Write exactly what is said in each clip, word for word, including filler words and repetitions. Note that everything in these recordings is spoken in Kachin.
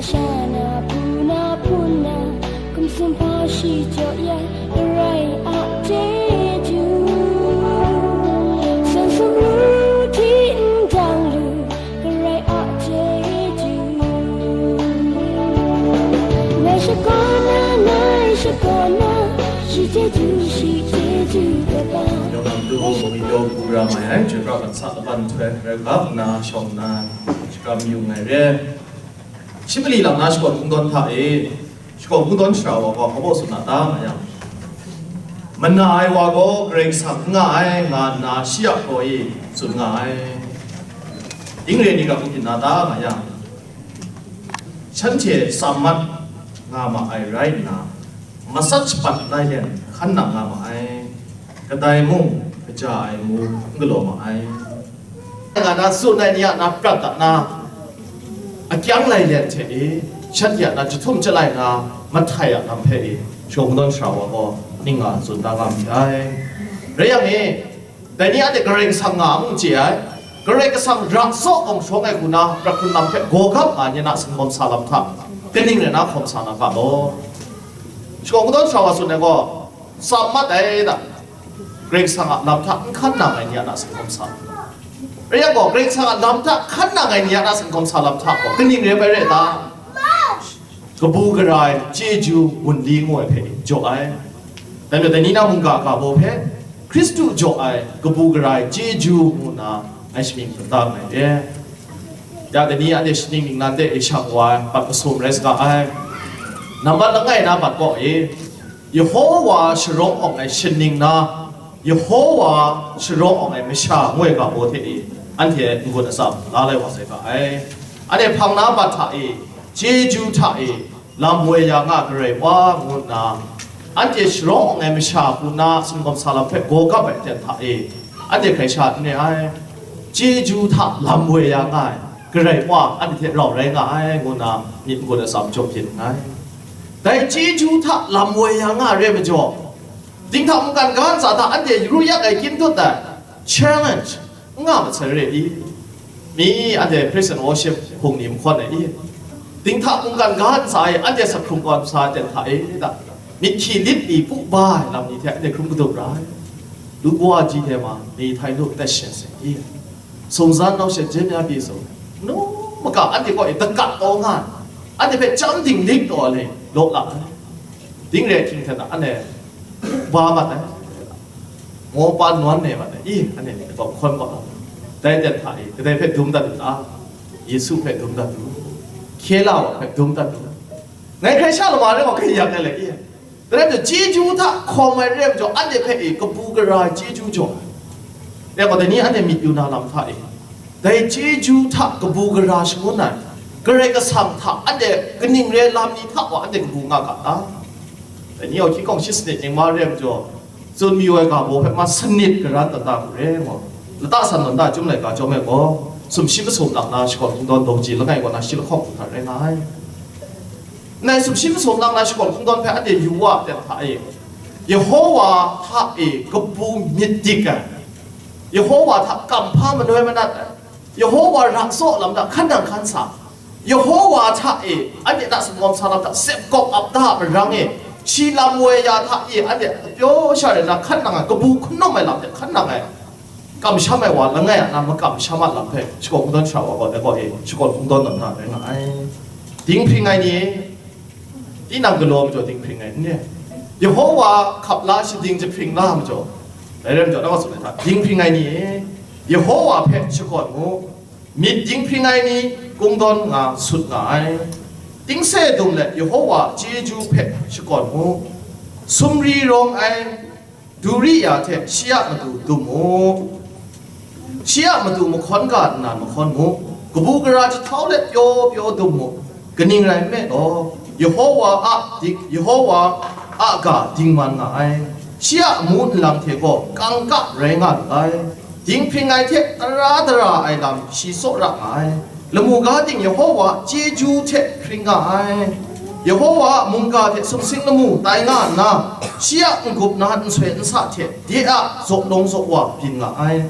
Sha na hpu na hpun na, hkum sumhpa shi jaw ya, Karai a chyeju. San sumru hti ndang lu, Karai a chyeju. Ngai shakawn na, ngai shakawn na, shi chyeju, shi chyeju kaba. Yawng lam tu, mung mi daw bu ra mai ai, jun ra mat sa laban nhtoi, rai ga, na shawng na, shakram yu ngai re. Shi mali lam na shakawn kungdawn hta e, shakawn kungdawn shara wa gaw hpa baw tsun na ta nga yang, mana ai wa gaw Karai Kasang n nga ai, nga nna shi a hkaw e tsun nga ai. Ding re ni ga hku byin na ta nga yang, shanhte tsam mat nga ma ai rai nna, matsat shapat lai len hkan nang nga ma ai, kadai mung kaja ai mu n galaw ma ai. Nga na tsun ai ni a na prat dat na, akyang lai let hte e, shanhte a na jahtum jalai na mahtai a lam hpe e, shawng dawn shara wa gaw ning nga tsun da nga mi ai. Rai yang e, dai ni anhte Karai Kasang nga mung chye ai, Karai Kasang ra tsaw gawng shawng ai hku na prat hkrun lam hpe gaw gap nga ai ni a na singawm sa lam hta, kaning rai na hkawm sa na ga law. Shawng dawn shara wa tsun ai gaw, tsam mat ai da, Karai Kasang a lam hta n hkan nang ai ni a na singawm sa. Rai yang gaw, Karai Kasang a lam hta hkan nang ai ni a na singawm sa lam hta gaw, kaning rai bai rai ta? Kabu gara ai chyeju wunli ngu ai hpe jaw ai. Dai majaw, dai ni na mungga ga baw hpe, Hkristu jaw ai kabu gara ai chyeju ngu nna ngai shamying hpung da nngai re. Ya, dai ni anhte shaning ningnan de e shang wa ai, bat masum rai saga ai. Nambat langai na bat kaw e, Yehowa sharawng awng ai shaning na, Yehowa sharawng awng ai masha ngu ai ga baw hte e, anhte n-gun atsam la lai wa sai ga ai. Anhte hpang na bat hta e, chyeju hta e, lam woi ya nga Karai Wa ngu nna, anhte sharawng awng ai masha hku na singawm sa lam hpe gaw gap ai aten hta e, anhte hkrai sha n re ai. Chyeju hta lam woi ya nga ai Karai Wa anhte hte rau rai nga ai ngu nna myit n-gun atsam jaw byin nngai. Dai chyeju hta lam woi ya nga ai re majaw, dinghta mungkan ga ntsa hta anhte ru yak ai kyin dut ai challenge n nga masai re i? Mi anhte praise and worship hpung ni mahkawn ai i? Dinghta mungkan ga ntsa e anhte sak hkrung kau ai masha aten hta e da, myit hkyi lit li pu ba ai lam ni hte anhte hkrum kadu ra ai. Lu kawa ji hte ma, ni htai lu tai shin se i? Sungzan nau she jen ya pyi su. Nu maka anhte kaw e dakat taw nga ai. Anhte hpe chyam dinglik taw ai le, law la ai. Ding re ahkying hte na anhte ba mat ai. Ngaw pa nawn ne mat ai. I, anhte ni gaw hkawn gaw, dai aten hta e, kadai hpe dum dat u ta? Yesu hpe dum dat u. Hkye la wa hpe dum dat u. Ngai hkrai sha lama rai gaw, hkrai yak ai le, i? Dai rai majaw, chyeju hta hkawm ai re ai majaw, anhte hpe e kabu gara ai chyeju jaw ai. Dai gaw, dai ni anhte myit yu na lam hta e, dai chyeju hta kabu gara shangun ai Karai Kasang hta anhte kaning re lam ni hta wa anhte kabu nga ga ta? Dai ni gaw, hkying hkawng shi sanit ning ma re ai majaw, tsun mayu ai ga baw hpe ma sanit karan tawn da hku re ai gaw, lata san tawn da Chyum laika chyawm e gaw, sumshi masum lang na shakawn kungdawn daw ji langai kaw na shi lahkawng hku hkra rai nga ai. Ndai sumshi masum lang na shakawn kungdawn hpe anhte yu wa ai aten hta e, Yehowa hta e kabu myit dik ai, Yehowa hta kamhpa manoi manat ai, Yehowa ra tsaw lam hta hkan nang hkan sa, Yehowa hta e anhte hta singawm sa lam hta sep kawk ap da a marang e, shi lam woi ya hta e anhte pyaw sha rai na hkan nang ai, kabu hkun nawm ai lam hte hkan nang ai, kamsham ai wa langai a na makamsham a lam hpe shakawn kungdawn shara wa gaw, dai gaw e shakawn kungdawn tawn na rai nga ai. Dinghpring ai ni, tinang galaw majaw dinghpring ai n re? Yehowa hkap la shading jahpring la majaw, dai rai majaw, nang a tsun ai hta, dinghpring ai ni e, Yehowa hpe shakawn mu. Myit dinghpring ai ni kungdawn nga sut nga ai. Tingse dum let Yehowa chyeju hpe shakawn mu. Sumri rawng ai duri ya hte shi a matu dum mu. Shi a matu mahkawn ga nna mahkawn mu. Kabu gara jahtau let pyaw pyaw dum mu. Kaning rai nme law, Yehowa a dik, Yehowa a ga dingman nga ai. Shi a amu nlang hte gaw kangka rai nga lu ai. Dinghpring ai hte tara dara ai lam shi tsawra nga ai. Lamu ga ting Yehowa chyeju hte hpring nga ai. Yehowa a mungga hte sumsing lamu tai nga nna, shi a n-gup na nsoi nsa hte de a zaw lawng zaw wa byin nga ai.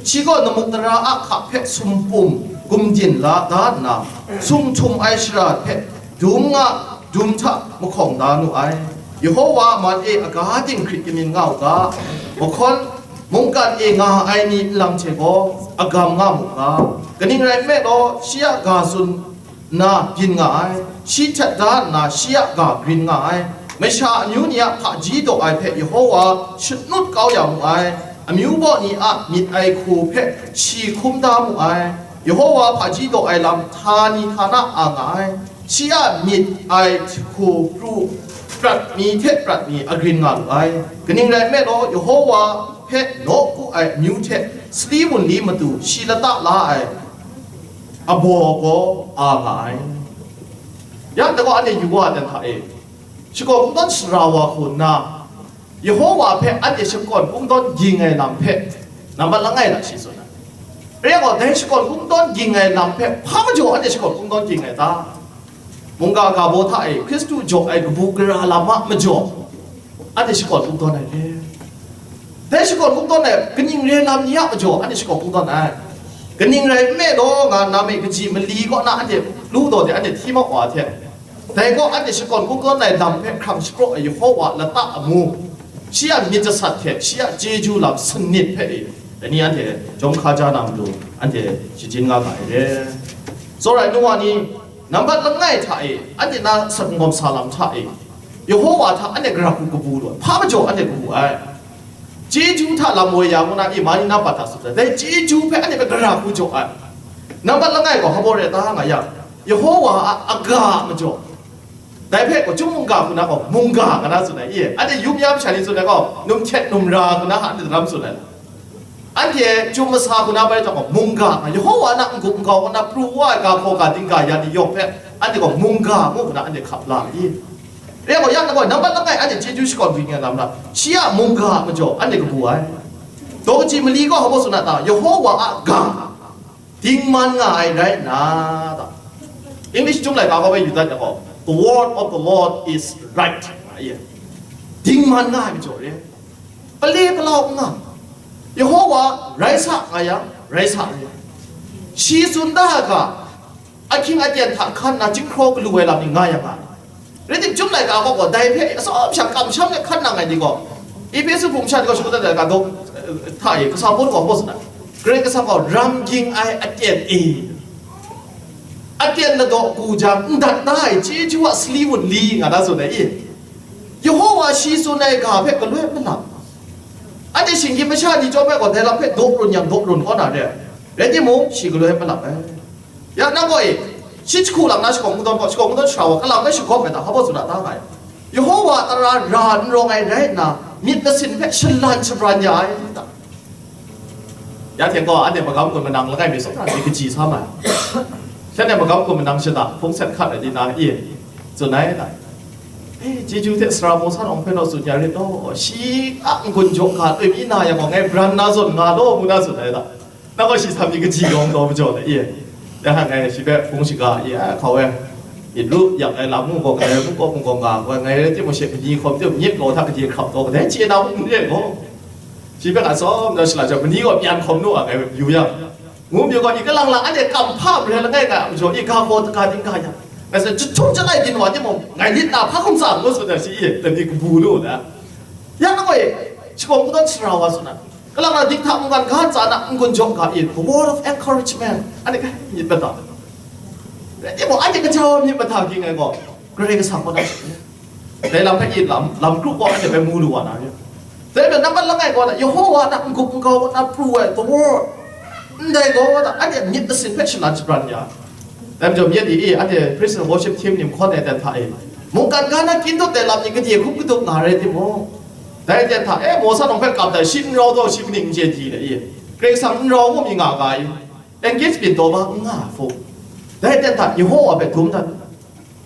Shi gaw namuk tara a hka hpe sumpum gumdin la da nna, sung htum ai shara hpe dum nga, dum hta mahkawng da nu ai. Yehowa a man e aga dinghkrit kamyin nga u ga, mahkawn mungkan e nga ai ni nlang hte gaw agam nga mu ga, kaning rai nme law, shi a ga tsun nna byin nga ai, shi htet da nna shi a ga grin nga ai. Masha amyu ni a hpaji daw ai hpe Yehowa shanut kau ya mu ai, amyu baw ni a myit ai hku hpe shi hkum da mu ai. Yehowa hpaji daw ai lam htani htana a nga ai, shi a myit ai hku pru prat mi hte prat mi a grin nga lu ai. Kaning rai nme law, Yehowa hpe nawku ai amyu hte sali wunli matu shi lata la ai abaw gaw a nga ai. Ya, dai gaw anhte yu wa dan hta e, shakawn kungdawn sara wa hku nna, Yehowa hpe anhte shakawn kungdawn ging ai lam hpe nambat langai la shi tsun ai. Rai gaw, dai shakawn kungdawn ging ai lam hpe hpa majaw anhte shakawn kungdawn ging ai ta? Mungga ga baw hta e Hkristu jaw ai kabu gara lam a majaw, anhte shakawn kungdawn ai re. Dai shakawn kungdawn ai kaning re lam ni a majaw, anhte shakawn kungdawn ai. Kaning rai nme law nga nna me kaji mali kaw na anhte lu taw de, anhte hti mat wa hte, dai gaw anhte shakawn kungdawn ai lam hpe hkrang shapraw ai Yehowa lata amu, shi a myit jasat hte shi a chyeju lam sanit hpe e, dai ni anhte jawm hka ja na matu, anhte shajin nga ga ai re. Tsawra ai nu wa ni, nambat langai hta e, anhte na asak n-gawm sa lam hta e, Yehowa hta anhte gara hku kabu lu ai, hpa majaw anhte kabu ai. Chyeju hta lam woi ya ngu na, i, mani na pa hta tsun ai, dai chyeju hpe anhte hpe gara hku jaw ai. Nambat langai gaw hpa baw re ta nga yang, Yehowa a aga a majaw, dai hpe gaw, chyum mungga hku na gaw, mungga nga na tsun ai, i, anhte yum ya masha ni tsun ai gaw, num htet num ra hku na, anhte daram tsun ai. Anhte chyum masa hku na bai jang gaw, mungga nga, Yehowa na n-gup n-gau hku na pru wa ai ga hkaw ga dingga ya ni yawng hpe, anhte gaw mungga ngu hku na anhte hkap la ai. Re gaw, ya na gaw, nambat langai anhte chyeju shakawn byin ai lam na, shi a mungga a majaw anhte kabu ai. Daw kaji mali gaw hpa baw tsun a ta? Yehowa a ga dingman nga ai rai nna ta? English chyum laika gaw bai yu dat yang gaw, "The word of the Lord is right," nga ai. Dingman nga ai majaw re. Pale palau n nga. Yehowa rai sa nga yang, rai sa re. Shi tsun da ai ga, ahkying aten hta hkan nna chyinghkraw galu ai lam ni nga yang nga. Rai tim, chyum laika gaw gaw, dai hpe atsawm sha kamsham de hkan nang ai ni gaw, Ehpesu hpung sha ni gaw shakawn dat ai ga daw, eh, hta e, kasa Pawlu gaw hpa tsun ai, Karai Kasang gaw ram ging ai aten e, aten ladaw ku jang, n dat da ai chyeju a sali wunli nga na tsun ai i? Yehowa shi tsun ai ga hpe galoi malap. Anhte shinggyim masha ni chyawm ai gaw, dai lam hpe daw run yang daw run kaw na re ai. Rai timung, shi galoi malap ai. Ya, nang gaw e, shi jahku lam na shakawn kungdawn gaw, shakawn kungdawn sara wa, kalang bai shagawp ai ta, hpa baw tsun a ta nga ai? Yehowa tara ra n rawng ai rai nna, myit masin hpe shalan shabran ya ai ta? Ya hte gaw, anhte magam gun manang langai mi sawt na, myit kaji sa ma ai. Shanhte magam gun manang shada, hpung set hkat ai di na, e, tsun ai ta? E, chyeju hte sara maw san awng hpe naw tsun ya rit law, shi a n-gun jaw ga, loi mi na yang gaw, ngai bran na zawn nga law, ngu na tsun ai ta? Nang gaw shi htam ni kaji yawng taw majaw na i? Ya, ngai shi hpe hpung shaga i, a, hkau e, myit ru yak ai lam mung gaw, ngai mung gaw, mung gaw nga, ngai rai timung, she mani hkawm tim myit gaw hta gade hkrap taw, kadai chye na mung n re gaw, shi hpe nga tsawm na shala jang, mani gaw pyan hkawm nu a, ngai yu yang, ngu myit gaw, i kalang lang anhte kam hpa marai langai nga ai majaw, i ga gaw ga dingga yang, ngai sa jahtum jalai byin wa timung, ngai lit na hpa hkum tsang ngu tsun na, shi i, dai ni kabu lu na. Ya, nang gaw e, shakawn kungdawn sara wa tsun na. Kalang na dinghta mungkan ga ntsa na n-gun jaw ga in, a word of encouragement. Anhte ga myit mada. Rai timung, anhte gaja wa myit mada ging ai gaw, Karai Kasang kaw na. Dai lam hpe yin lam, lam kru gaw anhte bai mu lu wa na re. Dai hpe nambat langai gaw na, Yehowa na n-gup n-gau na pru ai, the word. Ndai gaw na, anhte myit masin hpe shalan shabran ya. Dai majaw, myit ni e, anhte praise and worship team ni mahkawn ai dan hta e, mungkan ga na kyin dut ai lam ni gade hkum kadup nga rai timung, dai aten hta e, Mawsa nawng hpe kap dat, shi n rau taw, shi kaning n chye di le i? Karai Kasang n rau ngu mi nga ga i? Engage byin taw ba n nga hpung. Dai aten hta Yehowa hpe dum dat,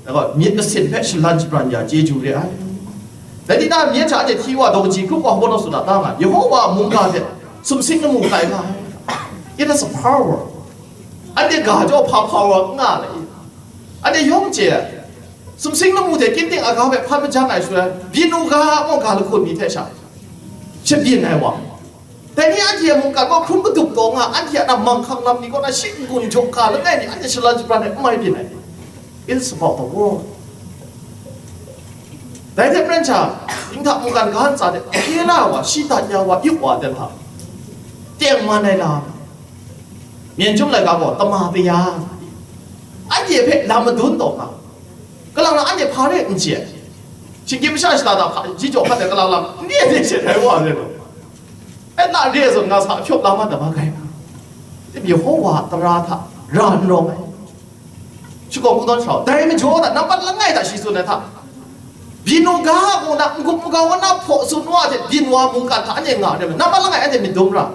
dai gaw myit masin hpe shalan shabran ya chyeju re ai. Dai ni na, myit hta anhte hti wa daw kaji grup wa hpaw naw tsun a ta nga, Yehowa a mungga hte sumsing lamu tai nga ai. It has a power. Anhte ga jaw hpa power n nga le i? Anhte yawng chye ai. Sumsing lamu hte kyin ting aga hpe hpan majang ai shaloi, byin u ga, mung ga lahkun mi hte sha, shabyin ai wa. Dai ni anhte a mungkan gaw hkrum kadup taw nga, anhte a na manghkang lam ni kaw na shi n-gun jaw ga langai mi, anhte shalan shabran ai n mai byin ai. It's about the world. Dai hte maren sha, dinghta mungkan ga ntsa de, hpye la wa, shidat ya wa, yu wa, ten hta, tengman ai lam, myen chyum laika gaw tama kaya, anhte hpe lam madun taw nga, kalang lang anhte hpa re n chye, shinggyim masha shada hta hpa, ji jaw hpa de kalang lang n re de she rai wa ai law, e na re zawn nga sa hpyaw la ma da ma kai nga, Yehowa a tara hta ra n rawng ai. Shakawn kungdawn shara, dai majaw hta, nampat langai hta shi tsun ai hta, byin u ga, ngu na, n-gup n-gau na hpaw tsun wa hte byin wa mungkan hta anhte nga ai, nampat langai anhte myit dum ra,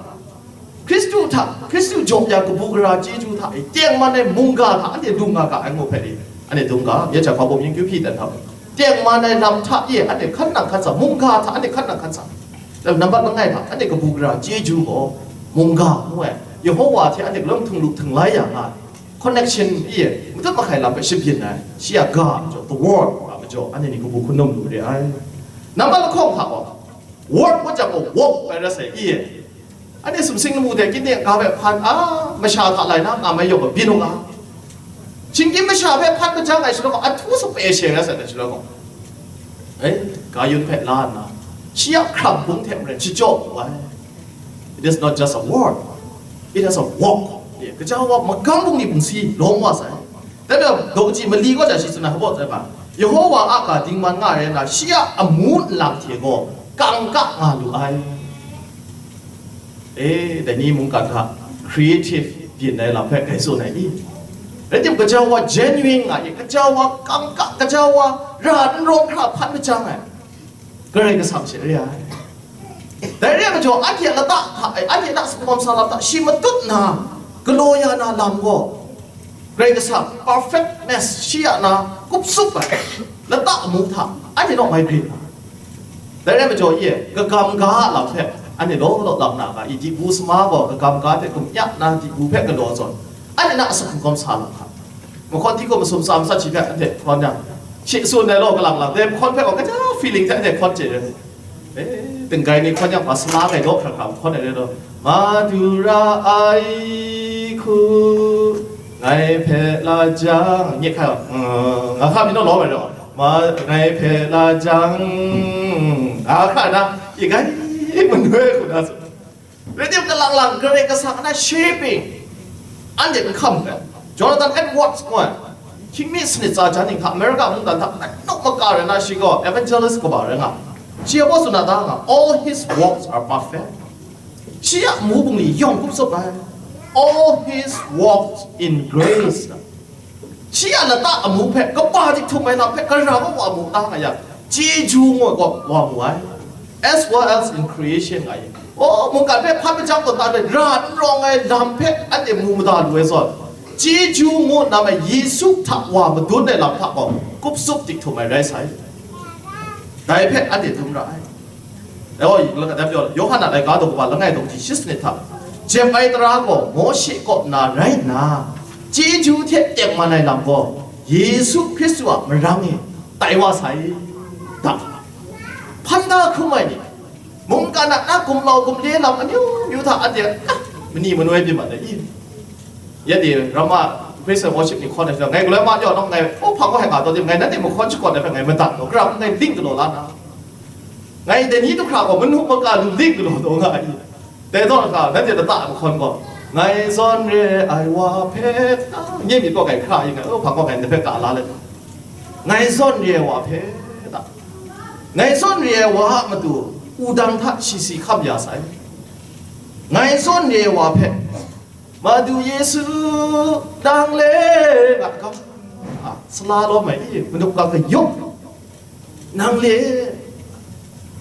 Hkristu hta, Hkristu jaw ya kabu gara chyeju hta e, tengman ai mungga hta anhte dung nga ga ai ngu hpe e, anhte dung ga, ya jahpa bum yin kyu hpyi dan hta, tengman ai lam hta e, anhte hkan nang hkan sa, mungga hta anhte hkan nang hkan sa, nampat langai hta anhte kabu gara chyeju gaw mungga ngu ai, Yehowa hte anhte galawng htung lu htung lai ya nga ai. Connection e, matut mahkai lam hpe shabyin ai, shi a ga majaw, the word a majaw, anhte ni kabu hkun num lu re ai. Nambat lahkawng hta gaw, word ngut jang gaw, walk bai rai sai e. Anhte sumsing lamu hte kinde ga hpe hpan, a, masha hta lai na, nga mai yawng gaw, byin u ga. Shinggyim masha hpe hpan majang ai shaloi gaw, ahtu sape she rai sai dai shaloi gaw, e, ga yun hpe la nna, shi a hkrang bung hte maren shachyaw wu ai. It is not just a word, it is a walk. Gaja wa magam bungli bungsi lawm wa sai. Dai majaw, daw kaji mali gaw ja shi tsun ai hpaw sai ba, Yehowa a ga dingman nga ai rai nna, shi a amu nlang hte gaw kangka nga lu ai. E, dai ni mungkan hta creative byin ai lam hpe grai tsun ai i? Rai timung, gaja wa genuine nga i, gaja wa kangka, gaja wa ra n rawng hkra hpan majang ai. Karai Kasang she re ai. Dai re ai majaw, anhte a lata hta e, anhte a sumgawm sa lam hta shi matut na, galaw ya na lam gaw, Karai Kasang perfectness shi a na kup sup ai lata amu hta anhte naw mai grin na. Dai re ai majaw, ye, kagam ga a lam hpe anhte law law lam na ga i, dibu sama gaw kagam ga hte gum ya na dibu hpe galaw zawn, anhte na a sumgawm sa lam hta, mahkawn hti hkum masum tsa matsat shi hpe anhte hkawn yang, shi tsun ai law kalang lang, dai mahkawn hpe gaw kaja feeling hte anhte hkawn chye ai. E, dinggai ni hkawn yang, ma sala ngai daw hkra hkra hkawn ai rai law, Madura ai hku ngai hpe la jang, nye hkai, nga hka mi naw lawm ai rai law, ma, ngai hpe la jang, nga hkra na, i gai manoi hku na tsun. Rai tim, kalang lang Karai Kasang a na shaping anhte n hkam hpe, Jonathan Edwards ngu ai, hkying mi sanit tsa jan ning hta, America mungdan hta, ngai naw maka rai na, shi gaw evangelist kaba rai nga. Shi a baw tsun na da nga, all his works are perfect. Shi a amu bungli yawng kup sup ai. All his works in grace. Shi a lata amu hpe, kaba dik htum ai lam hpe, gara wa wa mu ta nga yang, chyeju ngu ai gaw wa mu ai, as well as in creation nga yang. O, mungkan hpe hpan majang tawn ta hpe, ra n rawng ai lam hpe anhte mu mada lu ai zawn, chyeju ngu nna mai Yesu hta wa madun ai lam hta gaw, kup sup dik htum ai rai sai. Dai hpe anhte dum ra ai. Dai gaw, Yohana laika daw kaba langai daw kaji shi sanit hta, jep ai tara gaw Mawshe kaw na rai nna, chyeju hte tengman ai lam gaw Yesu Hkristu a marang e tai wa sai, da. Hpan da hkrum ai ni, mungkan a na gumlau gumle lam amyu myu hta anhte, ah, mani manoi byin mat ai i? Ya de, Rama praise and worship ni hkawn ai hpe, ngai galoi ma jaw nawng ngai, oh, hpa kaw hai nga taw tim, ngai nanhte mahkawn shakawn ai hpe ngai madat law, kara hpe ngai ling galaw la na, ngai dai ni du hkra gaw manu maka lu ling galaw taw nga ai. Dai zawn hkra, nanhte lata mahkawn gaw, ngai zawn re ai wa hpe, nye myit gaw ngai hkra yin ai, oh, hpa kaw ngai ndai hpe ka la let, ngai zawn re ai wa hpe, ta, ngai zawn re ai wa a matu wudang hta shi si hkam ya sai, ngai zawn re ai wa hpe, Madu Yesu, nang le, nga hkam, a, sala lawm ai i, manuk ga kayawp, nang le,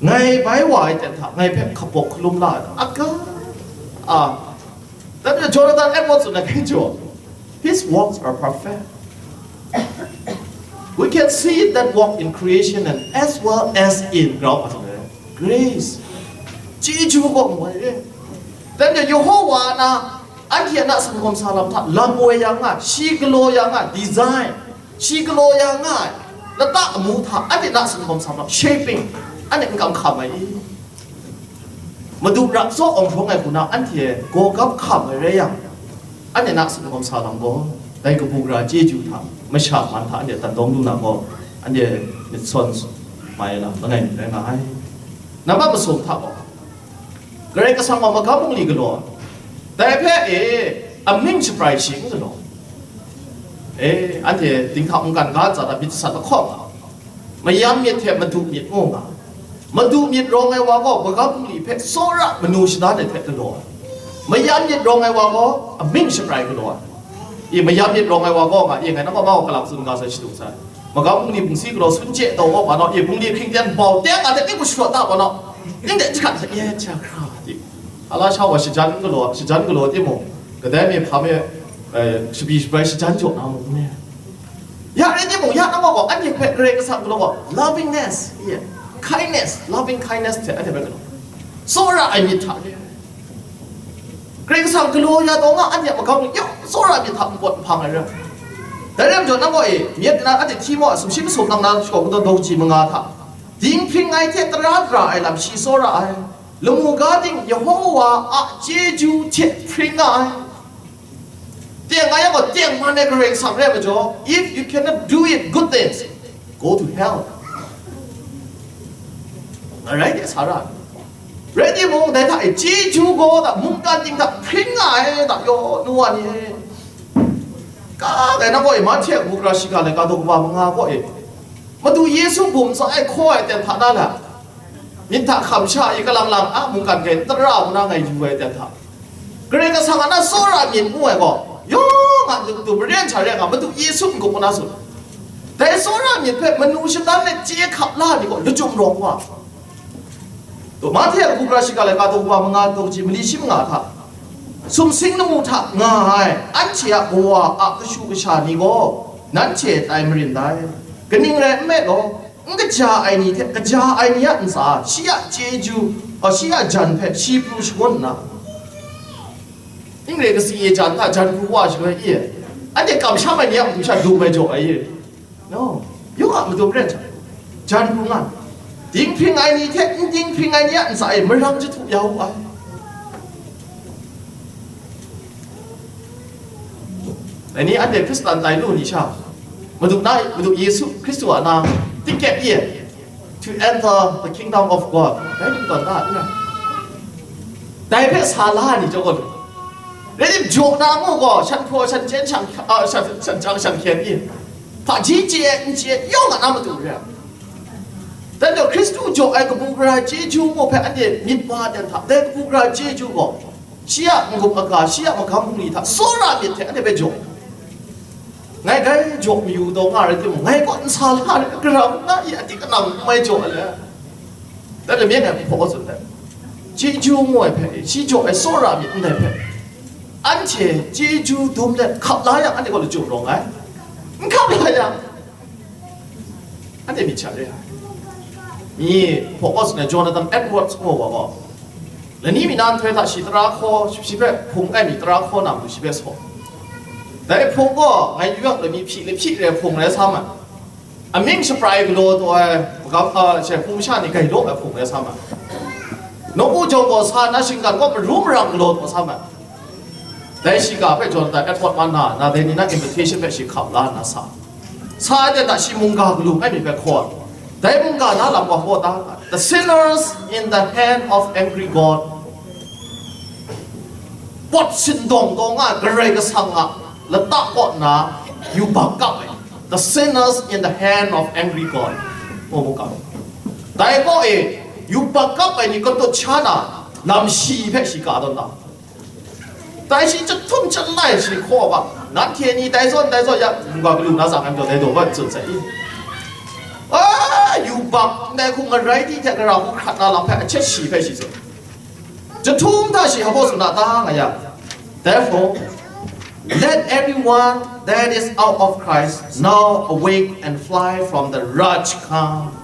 ngai bai wa ai ten hta, ngai hpe hkabawk hkalum la ai, a ga, a, dai majaw Jonathan Edwards tsun ai hpe jaw, his works are perfect. We can see that work in creation and as well as in grau, grace. Chyeju gaw mu ai re. Dai majaw Yehowa na, anhte a na sumgawm sa lam hta, lam woi ya nga, shi galaw ya nga, design, shi galaw ya nga ai lata amu hta, anhte na sumgawm sa lam, shaping, anhte n kam hkam ai i? Madu ra tsaw awng hprawng ai hku na anhte gaw gap hkam ai rai yang, anhte na sumgawm sa lam gaw, dai kabu gara chyeju hta, masha man hta anhte dan dawng lu na gaw, anhte myit sawn mai lam langai mi rai nga ai. Nambat masum hta gaw, Karai Kasang gaw magam bungli galaw ai. Dai hpe e, amying shabrai shi n galaw. E, anhte dinghta mungkan ga ntsa hta myit sat lahkawng nga, mayam myit hte madu myit ngu nga. Madu myit rawng ai wa gaw magam bungli hpe tsawra manu shadan ai hte galaw ai. Mayam myit rawng ai wa gaw amying shabrai galaw ai. I mayam myit rawng ai wa gaw nga, i ngai nang gaw ma gaw kalang tsun ga sai, shadung sai. Magam bungli bungsi galaw sun chye taw gaw, ma naw, i bungli hkringten bau teng a hte ning hku shadaw ta, ma naw, ning de jahkat hte, ye, jahkra di. Ala sha wa shajan galaw, shajan galaw timung, kadai mi hpa mi, eh, shabi shabrai shajan jaw na mung n re. Ya rai timung, ya nang gaw, anhte hpe Karai Kasang galaw gaw, lovingness, ye, kindness, loving kindness hte anhte hpe galaw, tsawra ai myit hta re. Karai Kasang galaw ya taw nga, anhte a magam ni yawng tsawra myit hta npawt nhpang ai re. Dai rai majaw, nang gaw e, myit na anhte hti maw, sumshi masum nang na shaw kadawn daw kaji manga hta, dinghpring ai hte tara dara ai lam shi tsawra ai. Lamu ga ting Yehowa a chyeju hte hpring nga ai. Teng nga yang gaw, tengman ai Karai Kasang rai majaw, if you cannot do it, good things, go to hell. Arai de sa ra. Rai timung, dai hta e chyeju gaw da, mungkan ting hta hpring nga ai da, yaw, nu wa ni e. Ka dai na gaw e, Mahte a kabu gara shiga laika daw kaba manga gaw e, Madu Yesu bum tsa ai hkaw ai ten hta na la, myit hta hkam sha i kalang lang a mungkan hkrai n tara u na ngai yu ai ten hta, Karai Kasang a na tsawra myit ngu ai gaw, yawng a dum dum maren sha rai nga, Madu Yesu n-gup u na tsun. Dai tsawra myit hpe manu shadan let chye hkap la ni gaw lachyum rawng wa. Mahte a kabu gara shiga laika daw kaba manga daw kaji mali shi manga hta, sumsing lamu hta nga ai anhte a kawa a kashu kasha ni gaw nanhte tai marin dai. Kaning rai nme law, n kaja ai ni hte kaja ai ni a ntsa, shi a chyeju, a, shi a jan hpe shi pru shangun nna, n re kasi e jan hta jan pru wa shaloi i, anhte kamsham ai ni a matu sha dum ai jaw ai i, no, yawng a madum ren hta, jan pru nga, dinghpring ai ni hte n dinghpring ai ni a ntsa e marang jahtu ya u ai. Dai ni anhte Hkristan tai lu ni sha, Madu na, Madu Yesu Hkristu a na tiket ye, to enter the kingdom of God, dai ni tawn ta n rai. Dai hpe sa la ni jaw gaw lu. Rai tim, jaw na ngu gaw, shan hpraw, shan chyen, shan, a, shan, shan jang, shan hkyen ni, hpaji chye ai, n chye ai, yawng a na matu re ai. Dan gaw, Hkristu jaw ai kabu gara chyeju gaw hpe anhte myit wa dan hta, dai kabu gara chyeju gaw, shi a n-gup aga, shi a magam bungli hta tsawra myit hte anhte hpe jaw. Ngai grai jaw mayu taw nga rai timung, ngai kaw nsa la ai, gara hku nga i, a di kanang n mai jaw ai le. Dai lamyen ngai hpaw tsun ai, chyeju ngu ai hpe, shi jaw ai tsawra myit ndai hpe, anhte chyeju dum let hkap la yang, anhte gaw lachyum rawng ai. N hkap la yang, anhte myit sha re ai. Mi hpaw kaw tsun ai Jonathan Edwards ngu wa gaw, lani mi na nhtoi hta shi tara hkaw, shi hpe hpung ai mi tara hkaw na matu shi hpe saw. Dai hpung gaw ngai yu yang, lami hpyi lahpyi re ai hpung rai sa ma. Amying shabrai galaw taw ai, magam, a, she hpung masha ni gai law ai hpung rai sa ma. Nawku jawng gaw sa nna, shinggan gaw maru marang galaw taw sa ma. Dai shiga hpe Jonathan Edward man na, na dai ni na invitation hpe shi hkap la nna sa. Sa ai ten hta shi mungga galu ai myit hpe hkaw ai. Dai mungga na lam gaw hpaw ta, "The sinners in the hand of angry God." Pawt sindawng taw nga ai Karai Kasang a lata kaw nna yubak kap ai. "The sinners in the hand of angry God." Ngu mu kap. Dai kaw e, yubak kap ai ni katut sha na, lam shi hpe shi ka tawn ta. Dai shi chyahtum chyalai shi hkaw ga, nanhte ni dai zawn, dai zawn ya, mungga galu na tsang ai majaw, dai daw bai tsun sai i. A, yubak ndai hku ngarai di hte gara hku hkrat na lam hpe ahkyet shi hpe shi tsun. Chyahtum hta shi hpaw tsun na ta nga ya. Therefore, let everyone that is out of Christ now awake and fly from the wrath to come.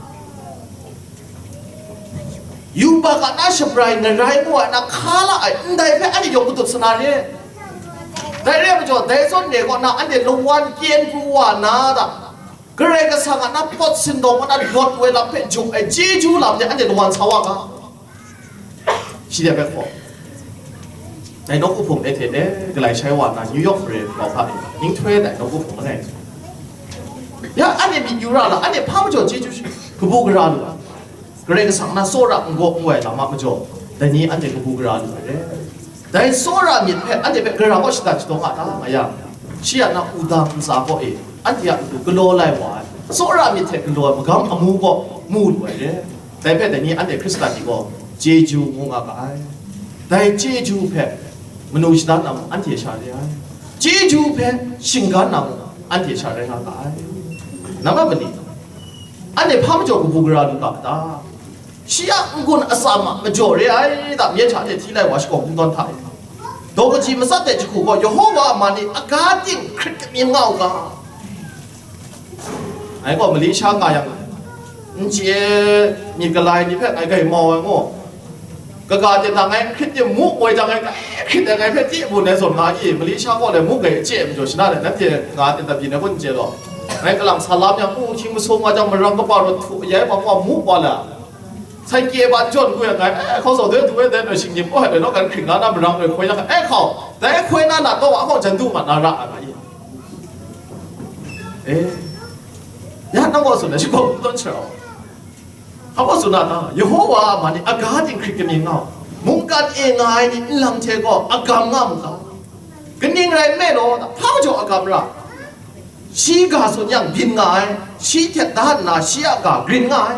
Yubak a na shabrai ngarai mu ai na hka la ai ndai hpe anhte yawng matut sa na re. Dai re ai majaw, dai zawn re kaw na anhte lawan kyen pru wa na ta? Karai Kasang a na pawt sindawng wa na lawt woi lam hpe jaw ai chyeju lam hte anhte lawan sa wa ga. Shi de hpe hkaw. Dai nawku hpung de hte de galai shai wa na, New York mare grau hpa e, nhtoi dai nawku hpung langai. Ya, anhte myit yu ra la, anhte hpa majaw chyeju kabu gara lu ai. Karai Kasang na tsawra n gaw n wai lam a majaw, dai ni anhte kabu gara lu ai re. Dai tsawra myit hpe anhte hpe gara kaw shada shadawn nga ta nga yang, shi a na wudang ntsa kaw e, anhte a matu galaw lai wa ai, tsawra myit hte galaw ai magam amu kaw mu lu ai re. Dai hpe dai ni anhte Hkristan ni gaw chyeju ngu nga ga ai. Dai chyeju hpe manu shadan na mung anhte sha re ai. Chyeju hpe shinggan na mung anhte sha rai nga ga ai. Nambat mali, anhte hpa majaw kabu gara lu ga ta? Shi a n-gun atsam a majaw re ai da, myen hta de hti lai wa shakawn kungdawn hta e. Daw kaji matsat de jahku gaw, Yehova a man e aga ting hkrit kamyin nga u ga? Ngai gaw Malaysia nga yang, n chye myit galai ni hpe ngai gai mau ai ngaw. Kaga ten hta ngai hkrit de mu woi jang, ngai kai hkrit de ngai hpe ti bun ai zawn nga i, Malaysia gaw le mu gai chye majaw shana le, nanhte nga ten hta byin ai kun n chye law. Ngai kalang sa lam yang, mu hkying masum nga jang, marang kapa rawt htu ayai wa mu wa la. Sai kye ba jawn ku yang ngai, eh, hkau zaw de du ai dai noi shingnim, oh, hai noi kan hkring nga na marang noi hkoi yang, eh, hkau, dai hkoi na na taw a hkau jan du ma na ra ai ma i. Eh, ya nang gaw tsun ai, shi gaw n tawn shara. Hpa gaw tsun na ta, Yehova a man e aga ting hkrit kamyin nga u, mungkan e nga ai ni nlang hte gaw agam nga mu ga? Kaning rai nme law, hpa majaw agam ra? Shi ga tsun yang byin nga ai, shi htet da nna shi a ga grin nga ai.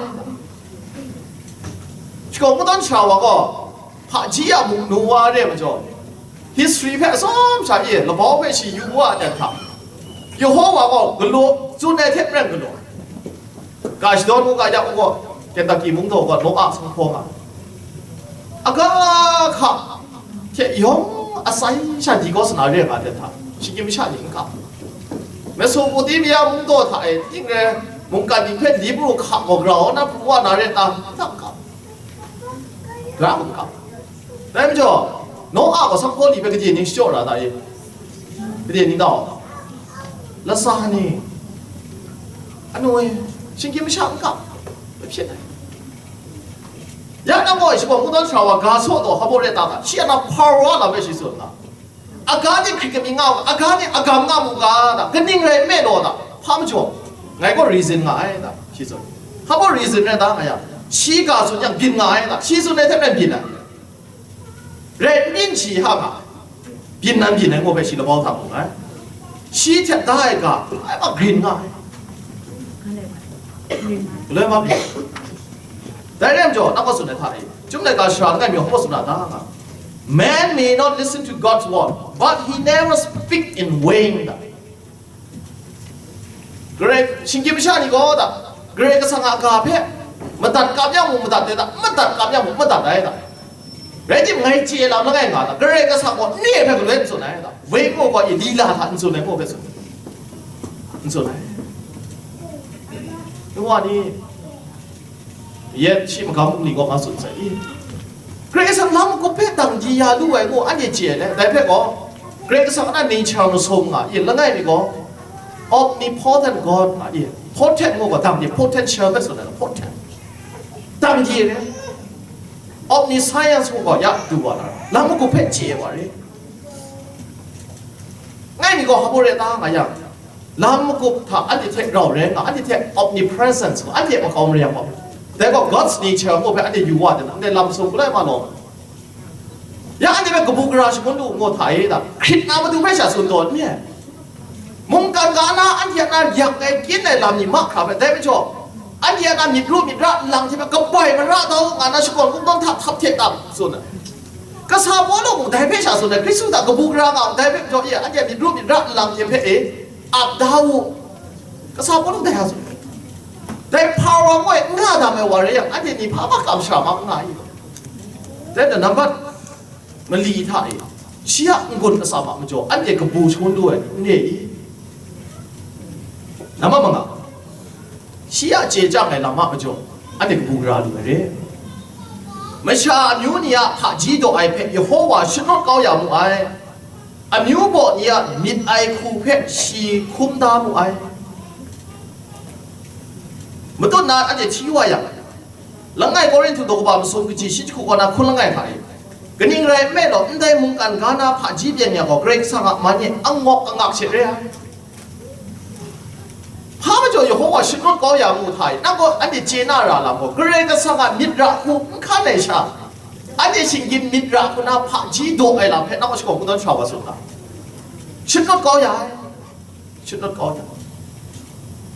Shakawn kungdawn shara wa gaw, hpaji a mung nu wa re majaw, history hpe atsawm sha e, labau hpe shi yu wa ai hta, Yehova gaw galaw, tsun ai hte maren galaw. Ga shadawn u ga ya u gaw, Kentucky mungdaw gaw Noah sanghpaw nga. Aga hka hte yawng asai sha di kaw sana re nga ai hta, shinggyim masha ni n kap. Mesopotamia mungdaw hta e, ting re, mungkan ni hpe Libru hka gaw grau na pru wa na re ta? N kap. Gra n kap. Dai majaw, Noah gaw sanghpaw ni hpe gade ning shachyaw ra ta e? Gade ning tau? Lasa ni, anu e, shinggyim masha n kap, hpyen ai. Ya nang gaw shakawn kungdawn shara wa ga saw taw, hpa baw re ta ga? Shi a na hpar wa lam e shi tsun nga. Aga ni hkrit kamyi nga u ga, aga ni agam nga mu ga da, kaning rai nme law da, hpa majaw, ngai gaw reason nga ai da, shi tsun. Hpa baw reason rai ta nga yang, shi ga tsun yang byin nga ai da, shi tsun ai hte maren byin ai. Rai n byin shi hka nga, byin nan byin ai ngaw hpe shi labau hta mu ai. Shi htet da ai ga, ai ma grin nga ai. Galoi ma byin. Dai rai majaw, nang gaw tsun ai hta e, Chyum laika shara langai mi gaw hpa tsun na ta nga, "Man may not listen to God's word, but he never speak in vain." Karai, shinggyim masha ni gaw da, Karai Kasang a ga hpe madat kap yang mung madat ai da, madat kap yang mung madat ai da. Rai timung, ngai chye lam langai nga da, Karai Kasang gaw ni hpe galoi n tsun ai da, woi gaw gaw e lila hta n tsun ai gaw hpe tsun, n tsun ai. Ngu wa ni? Yet shi magam bungli gaw nga tsun sai i, Karai Kasang lam magup hpe dang di ya lu ai ngu anhte chye ai le, dai hpe gaw, Karai Kasang a nature masum nga i, langai mi gaw, omnipotent God nga i, potent ngu gaw dang di, potential hpe tsun ai, potent. Dang di re, omniscience ngu gaw ya du wa na, lam magup hpe chye wa re. Ngai mi gaw hpa baw re ta nga yang, lam magup hta anhte hte rau rai nga, anhte hte omnipresence nga, anhte makau mare yang gaw, dai gaw God's nature ngu hpe anhte yu wa de na, anhte lam sum galai ma law. Ya anhte hpe kabu gara shangun lu ngu hta e da, hkrit na matu hpe sha tsun tawn n re. Mungkan ga na anhte a na yak ai kyin ai lam ni mahkra hpe, dai majaw, anhte a na myit ru myit ra nlang hte hpe kabai mara da u nga na, shakawn kungdawn hta htap hte tam tsun ai. Kasa Pawlu mung dai hpe sha tsun ai, Hkristu hta kabu gara nga u, dai hpe majaw e, anhte a myit ru myit ra nlang hte hpe e, ap da u. Kasa Pawlu dai a tsun ai. Dai hpa wa ngoi n ga dam ai wa rai yang, anhte ni hpa hpa kamsham a n nga i? Dai na nambat mali hta e, shi a n-gun atsam a majaw, anhte kabu shangun lu ai n re i? Nambat manga, shi a chye chyang ai lam a majaw, anhte kabu gara lu ai re. Masha amyu ni a hpaji daw ai hpe Yehova shanawt kau ya mu ai. Amyu baw ni a myit ai hku hpe shi hkum da mu ai. Matut na anhte hti wa yang, langai Korinhtu daw kaba masum kaji shi jahku kaw na hkun langai hta e, kaning rai nme law, ndai mungkan ga na hpaji byen ni a gaw Karai Kasang a man e angawk angak she re ai. Hpa majaw Yawhawwa shanut kau ya mu hta e, nang gaw anhte chye na ra lam gaw, Karai Kasang a myit ra hku n hkan ai sha, anhte shinggyim myit ra hku na hpaji daw ai lam hpe nang gaw shakawn kungdawn sha wa su n ga? Shanut kau ya ai, shanut kau ya ai.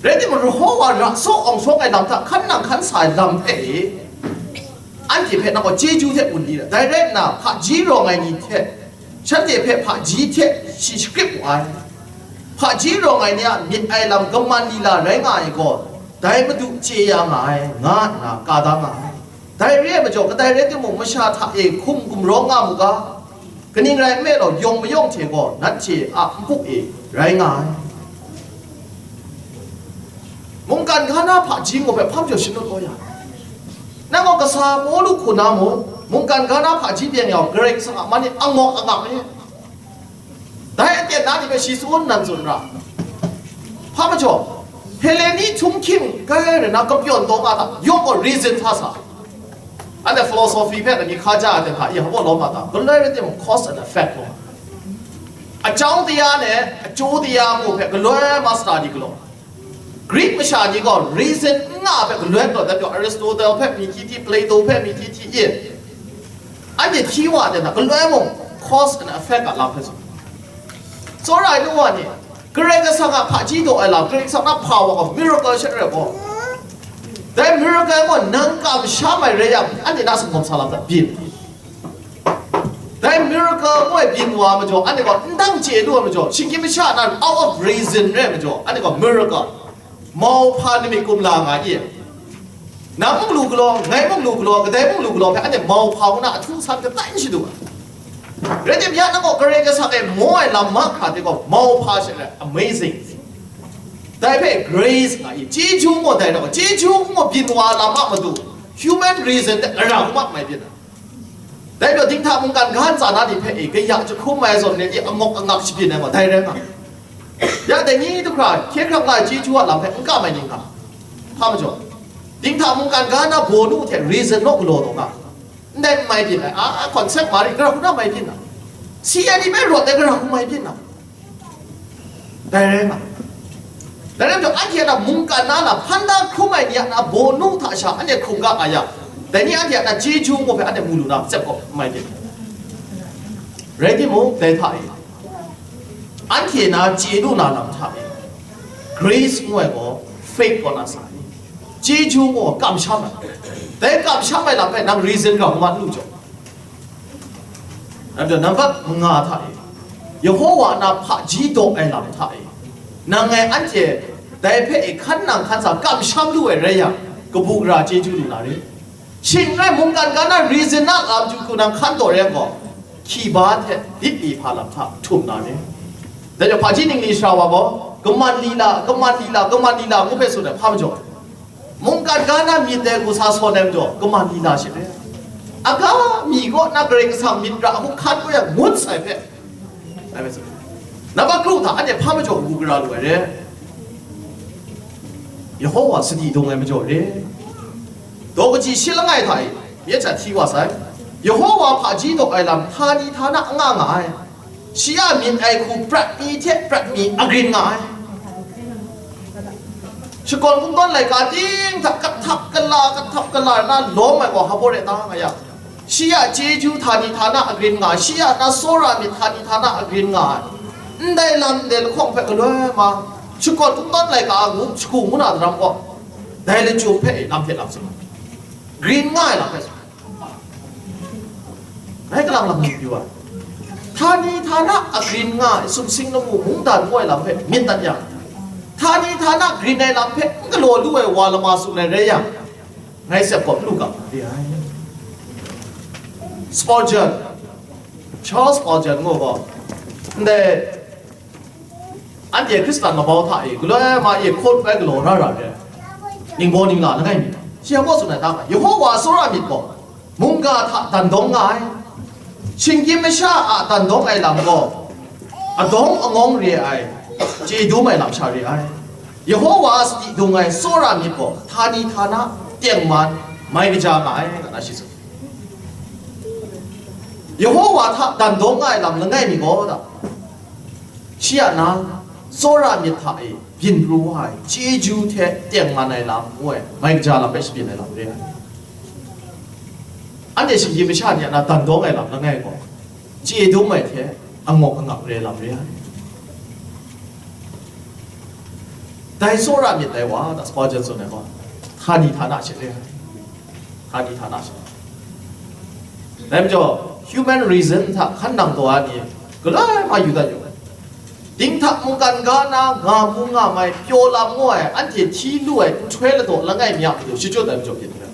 Rai timung, Yawhawwa ra saw awng shawng ai lam hta hkan nang hkan sa ai lam hpe e, anhte hpe nang gaw chyeju hte gun di ra. Dai rai nna, hpaji rawng ai ni hte, shanhte hpe hpaji hte shi shakrip wu ai. Hpaji rawng ai ni a myit ai lam kaman lila rai nga ai gaw, dai Madu chye ya nga ai, nga nna ka da nga ai. Dai re ai majaw, kadai rai timung, masha hta e hkum gumrawng nga mu ga, kaning rai nme law, yawng mayawng hte gaw nanhte a npu e rai nga ai. Mungkan ga na hpaji ngu hpe hpa majaw shanut kau ya ai. Nang gaw kasa Pawlu hku na mung, mungkan ga na hpaji byeng ya u, Karai Kasang a man e angawk angak e. Dai aten na ni hpe shi tsun nan tsun ra. Hpa majaw, Heleni htunghking kai rai na kapyawn taw nga hta, yawng gaw reason hta sa. Anhte philosophy hpe dai ni hkaja ai hta, ya hpaw lawm a ta? Galoi rai timung, cause and effect gaw. Achau daya ne, achyu daya mu hpe galoi ma study galaw. Greek masha ni gaw reason n nga hpe galoi galaw dat pyaw, Aristotle hpe mi hti hti, Plato hpe mi hti hti, ye. Anhte hti wa de na, galoi mung cause and effect a lam hpe tsun. Tsawra ai nu wa ni, Karai Kasang a hpaji daw ai lam, Karai Kasang na hpa wa gaw miracle she rai gaw. Dai miracle gaw nang kamsham ai rai yang, anhte na sanggawm sa lam hta byin. Dai miracle ngu ai byin wa majaw, anhte gaw n dang chye lu ai majaw, shinggyim masha na out of reason rai majaw, anhte gaw miracle, mauhpa nmik kumla nga i. Nang mung lu galaw, ngai mung lu galaw, kadai mung lu galaw hpe, anhte mauhpa ngu na ahtu san katai n shadu ai. Rai timung, ya nang gaw Karai Kasang e maw ai lam mahkra hte gaw, mauhpa she rai, amazing. Dai hpe grace nga i, chyeju ngu dai rau, chyeju ngu byin wa lam a matu, human reason hte gara hku ma mai byin ai. Dai majaw, dinghta mungkan ga ntsa na ni hpe e, kaya jahkrum ai zawn ni angawk angak shabyin ai gaw, dai rai nga. Ya dai ni du hkra, hkye hkrang la ai chyeju a lam hpe n kam ai ni nga, hpa majaw, dinghta mungkan ga na bawnu hte reason naw galaw taw nga, ndai n mai byin ai, a, concept mari gara hku na mai byin na, si ai ni hpe rawt ai gara hku mai byin na, dai rai nga. Dai rai majaw, anhte a na mungkan na lam hpan da hkrum ai ni a na bawnu hta sha anhte hkrum ga nga yang, dai ni anhte a na chyeju ngu hpe anhte mu lu na, tsep gaw n mai byin. Rai timung, dai hta e, anhte na chye lu na lam hta e, grace ngu ai gaw faith kaw na sa ai. Chyeju ngu gaw kamsham ai. Dai kamsham ai lam hpe nang reason ga hkrumat lu jaw. Nambat manga hta e, Yawhawa na hpaji daw ai lam hta e, nang ngai anhte dai hpe e hkan nang hkan sa kamsham lu ai rai yang, kabu gara chyeju lu na re. Shing rai mungkan ga na reason na lam chyu hku nang hkan taw rai yang gaw, hkyi ba hte bit mi hpa lam hta htum na re. Dai majaw hpaji ningli sara wa gaw, kaman lila, kaman lila, kaman lila ngu hpe tsun ai hpa majaw, mungkan ga na myit dai hku sa sawn ai majaw, kaman lila she re. Aga mi kaw na Karai Kasang myit ra hku hkan kau yang ngut sai hpe, ngai hpe tsun, nambat kru hta anhte hpa majaw kabu gara lu ai re. Yawhawa sadi dung ai majaw re. Daw kaji shi langai hta e, myit hta hti wa sai. Yawhawa hpaji daw ai lam htani htana anga nga ai. Shi a myit ai hku prat mi hte prat mi agrin nga ai. Shakawn kungdawn laika ting hta kahtap kala, kahtap kala na lawm ai gaw hpa baw rai ta nga yang, shi a chyeju htani htana agrin nga ai, shi a na tsawra myit htani htana agrin nga ai. Ndai lam ndai lahkawng hpe galoi ma, shakawn kungdawn laika a ngu, shagu ngu na daram gaw, dai lachyum hpe lam hte lam tsun ai. Grin nga ai lam hpe tsun. Ngai kalang lang myit yu ai. Htani htana agrin nga ai sumsing lamu mungdan ngu ai lam hpe myit dat yang, htani htana grin ai lam hpe n galaw lu ai wa lama tsun ai rai yang, ngai tsep kawp lu ga, re ai. Spurgeon, Charles Spurgeon ngu gaw, ndai anhte Hkristan labau hta e galoi ma e hkaw ai galaw ra ra re ai, ningbaw ningla langai mi, shi a baw tsun ai hta, Yawhawa a tsawra myit gaw mungga hta dan dawng nga ai. Shinggyim masha a dan dawng ai lam gaw, adawng angawng re ai, chye dum ai lam sha re ai. Yawhawa a sadi dung ai tsawra myit gaw htani htana tengman mai kaja nga ai, nga na shi tsun. Yawhawa hta dan dawng nga ai lam langai mi gaw, da, shi a na tsawra myit hta e byin pru wa ai, chyeju hte tengman ai lam ngu ai, mai kaja lam hpe shabyin ai lam re ai. Anhte shinggyim masha ni a na dan dawng ai lam langai gaw, chye dum ai hte angawk angak re ai lam re ai. Dai tsawra myit dai wa, da Spurgeon tsun ai gaw, htani htana she re ai. Htani htana she. Dai majaw, human reason hta hkan nang taw ai ni, galoi ma yu dat yu. Dinghta mungkan ga na nga mu nga mai, pyaw lam ngu ai, anhte hti lu ai nhtoi ladaw langai mi a matu shachyut ai majaw byin re ai.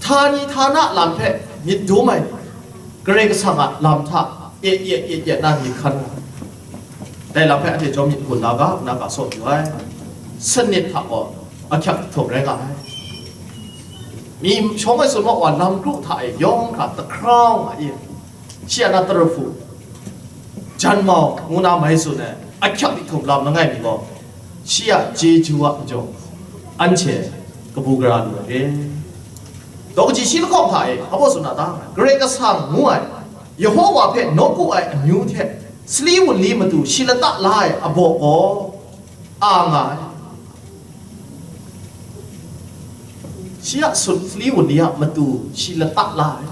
Htani htana lam hpe myit dum ai ni, Karai Kasang a lam hta e e e e na myit hkan nga ai. Dai lam hpe anhte chyawm myit gun na ga, na ga saw yu ai. Sanit hta gaw ahkyak htum rai nga ai. Mi shawng e tsun ma wa, lam kru hta e yawng hkra, the crown nga i, shi a na tara hpu, janmau ngu na mai tsun ai, ahkyak myihtun lam langai mi gaw, shi a chyeju a majaw, anhte kabu gara lu ai re. Daw kaji shi lahkawng hta e, hpa baw tsun na ta? Karai Kasang ngu ai, Yehowa hpe nawku ai amyu hte, sali wunli matu shi lata la ai abaw gaw, a nga ai. Shi a sut sali wunli a matu shi lata la ai.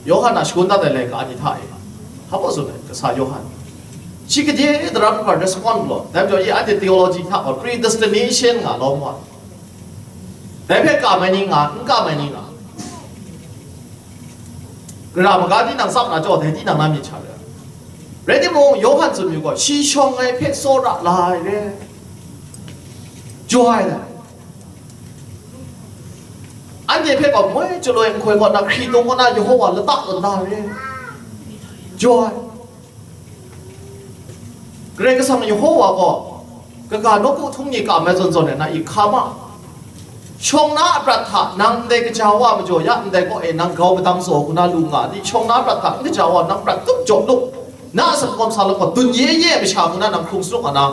Yawhan a shagun dat ai laika ni hta e, hpa baw tsun ai, kasa Yawhan. Shi gade daram hkra respond law, dai majaw, e, anhte theology hta gaw predestination nga lawm wa. Dai hpe kam ai ni nga, n kam ai ni nga. Gara maga tinang tsap na jaw, dai tinang na myit sha re ai. Rai timung, Yawhan tsun mi gaw, shi shawng ai hpe tsawra la ai re. Jaw ai dai. Anhte hpe gaw moi chyaloi nhtoi kaw na, hkritung kaw na, Yehowa lata tawn da re. Jaw ai. Karai Kasang Yehowa gaw, kaga nawku htung ni kam ai zawn zawn e na i hka ma. Shawng na a prat hta nang ndai kaja wa majaw ya, ndai kaw e nang grau madang zaw hku na lu nga di, shawng na a prat hta n kaja wa nang prat tup jaw lup, na a sangkawm sa lawk gaw dun ye ye masha hku na nang hkrung sarup nga na,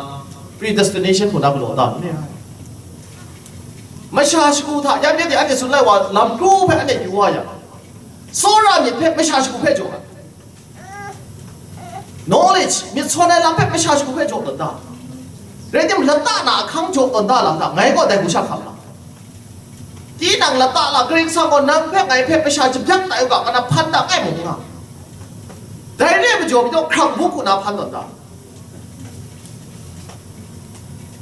predestination hku na galaw da n re ai. Masha shagu hta yan yan de anhte tsun lai wa, lam kru hpe anhte yu wa yang, tsawra myit hpe masha shagu hpe jaw ai. Knowledge, myit sawn ai lam hpe masha shagu hpe jaw tawn da. Rai tim, lata na ahkang jaw tawn da lam hta, ngai gaw dai hku sha hkam la. Tinang lata la, Karai Kasang gaw nang hpe ngai hpe masha jahpyak tai u ga, ngai na hpan da ngai mung nga. Dai re ai majaw, majaw hkrang buk hku na hpan tawn da.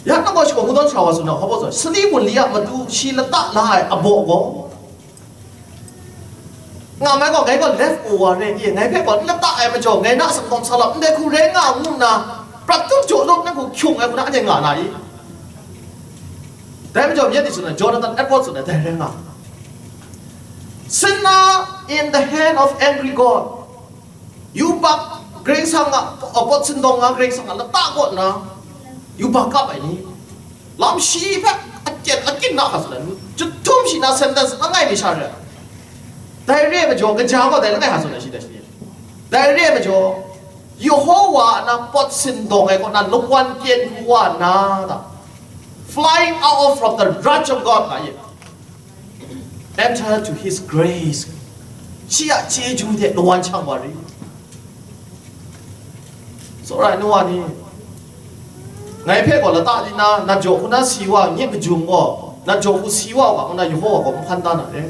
Ya nang gaw shakawn kungdawn sara wa tsun na, hpa baw tsun, sali wunli a matu shi lata la ai abaw gaw, nga mai gaw, ngai gaw left over re, e, ngai hpe gaw n lata ai majaw, ngai na a sangkawm sa lau, ndai hku rai nga ngu nna, prat tup jaw lup, nang hku hkyung ai hku na, anhte nga na i? Dai majaw, myit ni tsun ai, Jonathan Edwards tsun ai, dai rai nga. Sinner in the hand of angry God. Yubak Karai Kasang a, a pawt sindawng nga Karai Kasang a lata kaw nna, yubak kap ai ni, lam shi hpe aten akin na hka tsun ai, jahtum shi na sentence langai mi sha re ai. Dai re ai majaw, kaja gaw dai langai hka tsun ai shi dai shi ni. Dai re ai majaw, Yehowa a na pawt sindawng ai kaw na lungwan pyen hku wa na ta, flying out of from the wrath of God nga ye. Enter to his grace. Shi a chyeju de lawan shang wa ri. Tsawra ai nu wa ni, ngai hpe gaw lata di na, nat jaw hku na si wa, nye majum gaw, nat jaw hku si wa u ga, ngu na Yehowa gaw n hpan da na re.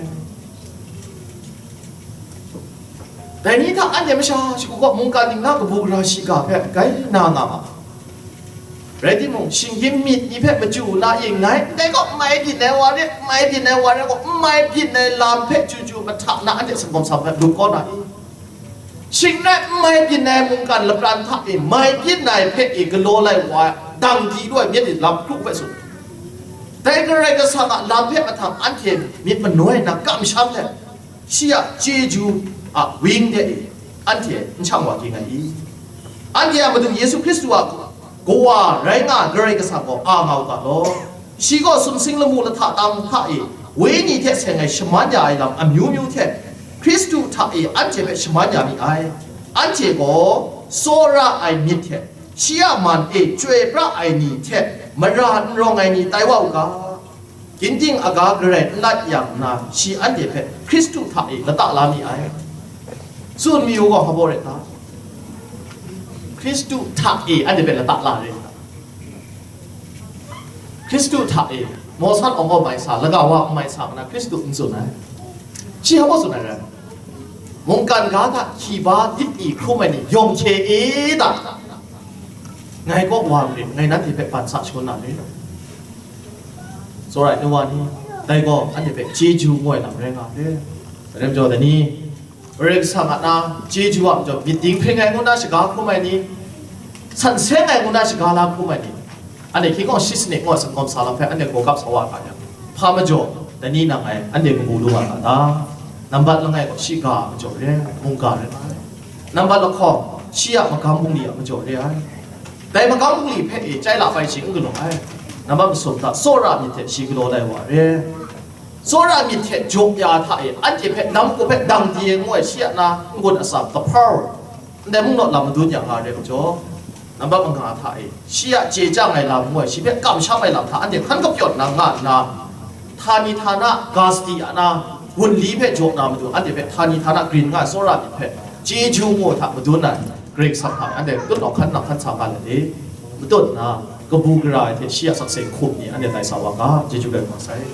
Dai ni hta anhte masha shagu gaw mungkan ning na kabu gara shiga hpe gai na nga ma. Rai timung, shinggyim myit ni hpe machyu na i, ngai ndai gaw n mai byin ai wa re, n mai byin ai wa re gaw, n mai byin ai lam hpe chyu chyu mahta na anhte sangkawm sa hpe lup kau na i? Shing rai n mai byin ai mungkan lapran hta e mai byin ai hpe e galaw lai wa, dang di lu ai myit e lam hkru hpe tsun. Dai Karai Kasang a lam hpe mahtang anhte myit manoi na kamsham let, shi a chyeju a wang de e anhte n shang wa ging ai i? Anhte a Madu Yesu Hkristu a Kawa rai nga ai Karai Kasang gaw a nga u ga law. Shi gaw sumsing lamu lahta tang hta e wenyi hte seng ai shaman ya ai lam amyu myu hte Hkristu hta e anhte hpe shaman ya mi ai. Anhte gaw tsawra ai myit hte shi a man e chyoi pra ai ni hte mara n rawng ai ni tai wa u ga. Ginting aga garai n lat yang na, shi anhte hpe Hkristu hta e lata la mi ai. Tsun mi u gaw hpa baw rai ta? Hkristu hta e anhte hpe lata la re. Hkristu hta e, mawsan awng kaw mai sa, laga wa mai sa, mana Hkristu n tsun ai. Shi hpa sut ai rai? Mungkan ga hta hkyi ba dip mi hkrum ai ni yawng hkye e da. Ngai kaw wa marit, ngai nanhte hpe ban sa shangun na ni? Tsawra ai nu wa ni, dai gaw anhte hpe chyeju ngoi lam rai nga ai. Dai rai majaw, dai ni, Karai Kasang a na chyeju a majaw myit dinghpring ai ngu na shaga hkrum ai ni, san seng ai ngu na shaga la hkrum ai ni, anhte hkying gaw shi sanit ngaw sangawm sa lam hpe anhte gaw kap sa wa ga yang, hpa majaw dai ni nang ngai anhte kabu lu nga ga ta? Nambat langai gaw shi ga a majaw re ai, mungga rai nga ai. Nambat lahkawng shi a magam bungli a majaw re ai. Dai magam bungli hpe e chyai la bai shi n galaw ai. Nambat masum hta tsawra myit hte shi galaw lai wa re. Tsawra myit hte jaw ya hta e, anhte hpe nam hku hpe dang di e ngu ai shi a na n-gun atsam kahpar, ndai mung naw lam madun ya nga re majaw, nambat manga hta e, shi a chye chyang ai lam ngu ai, shi hpe kamsham ai lam hta anhte hkan kapyawn nang nga nna, htani htana, gasti a na, gun li hpe jaw na matu, anhte hpe htani htana grin nga ai tsawra myit hpe chyeju ngu hta madun ai Karai Kasang hta anhte tut nawk hkan nang hkan sa nga let e. Matut nna, kabu gara ai hte shi a sakse hkum ni anhte tai sa wa ga, chyeju rai nga sai.